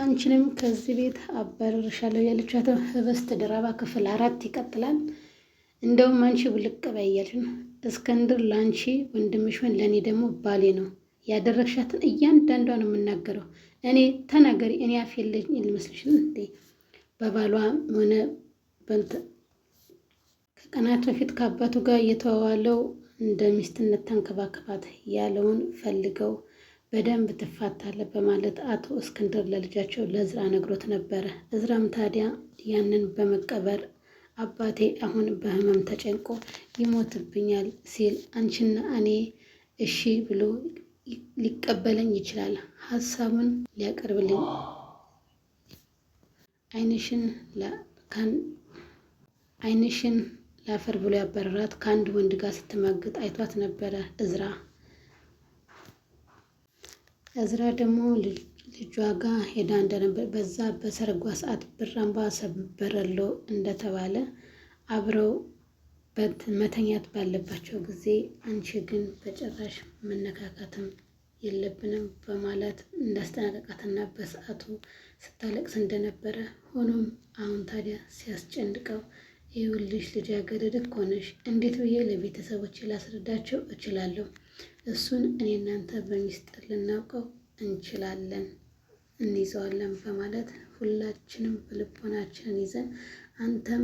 አንቺንም ከዚህ ቤት አባርርሻለሁ ያለቻት ህብስት ድራማ ክፍል 4 ይቀጥላል። እንደውም አንቺ ብልቅ በይ እያለች ነው። እስክንድር ለአንቺ ወንድምሽ ሆን ለእኔ ደግሞ ባሌ ነው። ያደረግሻትን እያንዳንዷ ነው የምናገረው። እኔ ተናገሪ፣ እኔ አፍ የለኝ ልመስልሽ እንዴ? በባሏ ሆነ ከቀናት በፊት ከአባቱ ጋር እየተዋዋለው እንደ ሚስትነት ተንከባከባት ያለውን ፈልገው በደንብ ትፋታለ በማለት አቶ እስክንድር ለልጃቸው ለእዝራ ነግሮት ነበረ። እዝራም ታዲያ ያንን በመቀበር አባቴ አሁን በህመም ተጨንቆ ይሞትብኛል ሲል አንቺና እኔ እሺ ብሎ ሊቀበለኝ ይችላል፣ ሀሳቡን ሊያቀርብልኝ አይንሽን ላፈር ብሎ ያበረራት ከአንድ ወንድ ጋር ስትማግጥ አይቷት ነበረ እዝራ። እዝራ ደግሞ ልጇ ጋር ሄዳ እንደነበር በዛ በሰርጓ ሰዓት ብር አምባ ሰበረሎ እንደተባለ አብረው መተኛት ባለባቸው ጊዜ አንቺ ግን በጭራሽ መነካካትም የለብንም በማለት እንዳስጠነቀቃትና በሰዓቱ ስታለቅስ እንደነበረ፣ ሆኖም አሁን ታዲያ ሲያስጨንቀው ይኸውልሽ ልጃገረድ እኮ ነሽ፣ እንዴት ብዬ ለቤተሰቦች ላስረዳቸው እችላለሁ? እሱን እኔ እናንተ በሚስጥር ልናውቀው እንችላለን፣ እንይዘዋለን በማለት ሁላችንም በልቦናችንን ይዘን አንተም